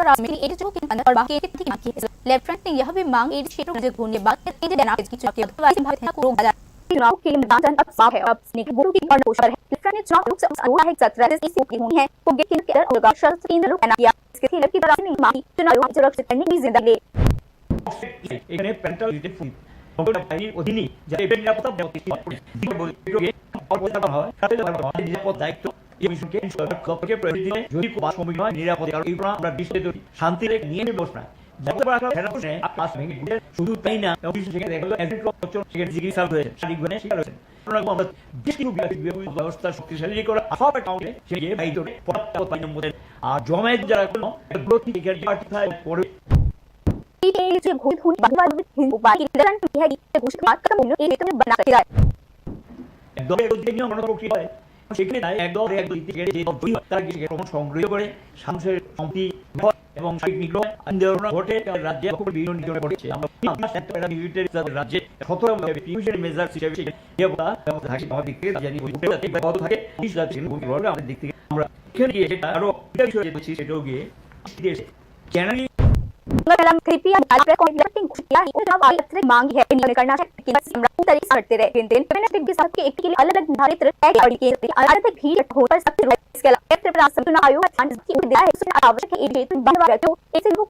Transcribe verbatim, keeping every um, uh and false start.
राज में एडी चुनाव के अंदर और बाकी की मांग की है। लेफ्टिनेंट ने यह भी मांग एडी क्षेत्र में घूमने बाद केंद्रीय सेना की चुनाव के बाद भारत को रोक दिया। चुनाव के लिए मैदान अब साफ है। अब ने गुरु की और पोषण है। लेफ्टिनेंट ने चुनाव लोकसभा अगुआ है सत्रह से इसी की होनी है। को गेट के अंदर और शस्त्र केंद्र रुक बना दिया। इसके लिए की राशि नहीं मांगी। चुनाव आयोग सुरक्षित करने की जिंदा ले। এখানে প্যারেন্টাল রিলেশন সম্পূর্ণ বাহিনীর অধীনে যাতে এদের নিরাপত্তা দেওয়া হয়। দ্বিতীয় বৈঠকে অপরিকল্পনা হয়, তাতে ব্যবহার করা হয়। নিরাপদ দায়িত্ব এই মিশনকে ensure করা দপ্তরকে প্রয়োজন দিলে যদি কোনো বাধা সম্মুখীন হয়, নিরাপদে কারণ এই প্রোগ্রাম আমরা দৃষ্টি ধরি শান্তির এক নিয়ম ব্যবস্থা। যাতে করা হয়, সেটা করছে, আপনার সঙ্গে ঘুরে শুধু তাই না, এবং কিছু সেখানে দেখা গেল, এজেন্ট লোক লোকজন সেখানে জিজ্ঞেস হয়েছে, শারীরিক ভাবে শিকার হয়েছে। আমরা বেশ কিছু বিভাগীয় ব্যবস্থা শক্তিশালী করা, সব একটা অংশে সে গিয়ে বাইরে পড়াতে পারি নম্বরে। আর জমায়েত যারা কোনো গ্রোথ থেকে পড়ে। এই যে ঘুরে ঘুরে বারবার হিন্দু বাড়ি কিলান বিহারি ঘুষ ভাত কথা বলল এই তো বানা যায়। একদম একদম যে নিয়ম মনে করতে হয়, সেখানে তাই একদম একদম দিতে গেলে যে দল জয়ী হয়, তারা গিয়ে সেখানে প্রমাণ সংগ্রহ করে, সাহসের সম্পত্তি এবং সার্বিক নিগ্রহ আন্দোলন ঘটে, রাজ্যে বিভিন্ন নির্যাতন ঘটেছে। আমরা বিভিন্ন সেক্টর মিলিটারি রাজ্যে সতেরো পিউষের মেজার হিসেবে সেখানে নিরাপত্তা ব্যবস্থা থাকে, আমার দিক থেকে জানি ওই উপরে যাতে বন্ধ থাকে, পুলিশ যাতে সেখানে ভূমিকা গ্রহণ করে, আমাদের দিক থেকে আমরা এখানে গিয়ে সেটা আরো একটা বিষয় যে বলছি, সেটাও গিয়ে দেশে জেনারেলি कृपया मोबाइल पर कॉल या टिंग किया है, उनका वाली अतिरिक्त मांग है, इन्होंने करना है कि बस हम रखूं तरीके से करते रहे। दिन दिन मैंने टिंग के साथ के एक के लिए अलग-अलग निर्धारित रहे और ये अलग-अलग भीड़ हो पर सबसे रोक इसके अलावा त्रिपुरा संपूर्ण आयोग का ध्यान की ओर दिया है, उसने आवश्यक है, ये तो बार-बार क्यों ऐसे लोग